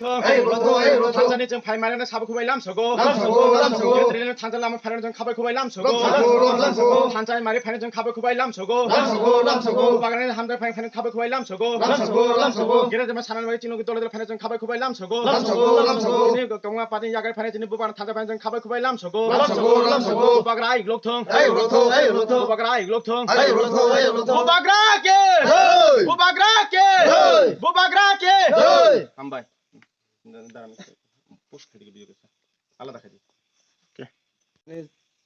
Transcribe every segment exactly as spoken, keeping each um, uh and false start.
Ei, rotho, ei, rotho. Thansa ni chwng phai mari no sabo khubai lam sogo. Lam sogo, lam sogo. Thansa lama phai no chwng khabai khubai lam sogo. Lam sogo, lam sogo. Thansa mari phai no chwng khabai khubai lam sogo. Lam sogo, lam sogo. Bubagra ni hamjak phai phai no khabai khubai lam sogo. Lam sogo, lam sogo. Gira jema sanan bai chini dole dole phai no chwng khabai khubai lam sogo. Lam sogo, lam sogo. Chini tongma pati yagar phai no chini bubagra thansa phai no chwng khabai khubai lam sogo. Lam sogo, lam sogo. Bubagra ai glok thong. Ei, rotho, ei, rotho. Bubagra ai glok thong. Ei, rotho, ei, rotho. Bubagra ke. Hey. Bubagra ke. Hey. Bubagra ke. Hey. Hambai. Post khai di video khe. Alada khai di.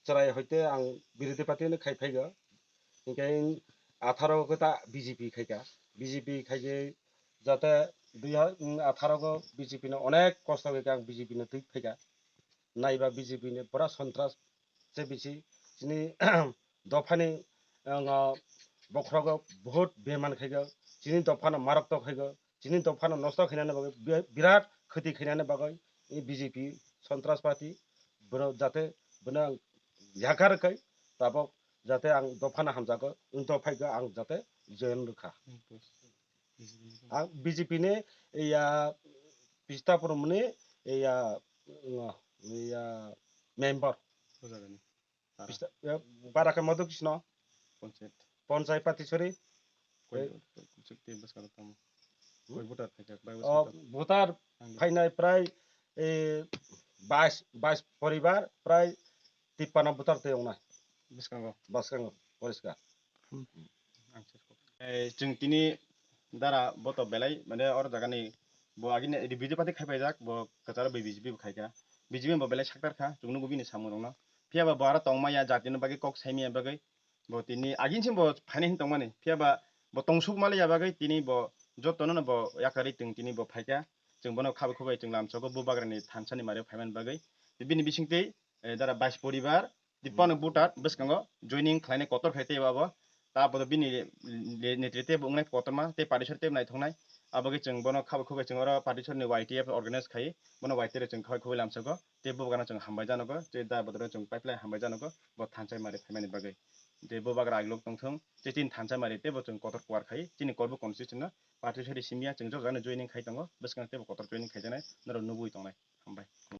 Chwrai hoite ang birodhi party no khai phaigo. Hinkhe atharo khe ta B J P khaika. B J P khaikhe jate dui ha-, atharo go B J P no onek kosto khaikha ang B J P no twi phaika. Naiba B J P ni pura sontras se bisi chini dophani, ang, bokhorogo bahut beman khaigo, chini dophano marok tok khaigo, chini dophano nosto khainani bagwi bi-, birat khati khainani bagwi i B J P sontras party bono jate bono ang yakar kai tabok jate ang dophano hamjago, wng dophaigo ang jate join rwkha. Ang B J P ni iya Pista Purumni iya, iya member. Pista, ya, para khe Madhu Krishna. Panchayat. Panchayat Patisori. Koi, koi, koi, koi, bwskango tamo. Hmm? Koi voter phaikha, bai, o, bwskango tamo. Voter ang phainai prai, eh, bais, bais poribar, prai tippanno voter tei wngnai. Bwskango. Bwskango, poriskar. Eh, chwng tini dara bo to belai, mane, oro jagani bo agini B J P party khai paijak, bo kwcharo B J P bo khaikha. B J P bo belai saktar kha, chwng nugo bini samung rokno. Phiya ba bo aro tongmaya, jatini bagwi kok saimaya bagwi, bo tini agini se bo phainai hin tongmani. Phiya ba bo tongsuk maliya bagwi tini bo jotono no bo yakarwi chwng tini bo phaikha. Chwng bono khabai khubai chwng lamsogo Bubagrani thansani mari phaimani bagwi. Bini bisingtwi, eh, dara bais poribar, tippanno voter bwskango joining khlainai kotor khai tei abo. Ta abo bini le-, netrite bo wngnai kotorma tei Patisori tei naithoknai. Abo khe chwng bono khabai khubai chwng oro Patisori ni Y T F organize khai, bono Y T F chwng khabai khubai lamsogo tei Bubagrano chwng hambai janogo, tei da bodoro chwng pipeline hambai janogo, bo thansa mari phaimani bagwi. Tei Bubagra aglok tongthung, tei chini thansa mari tei bo chwng kotor kuar khai, chini Korbuk constituency no Patisori simya chwng jok jagano joining khai tongo, bwskang tei bo kotor joining khaijaknai, norok nugwi tongnai. Hambai.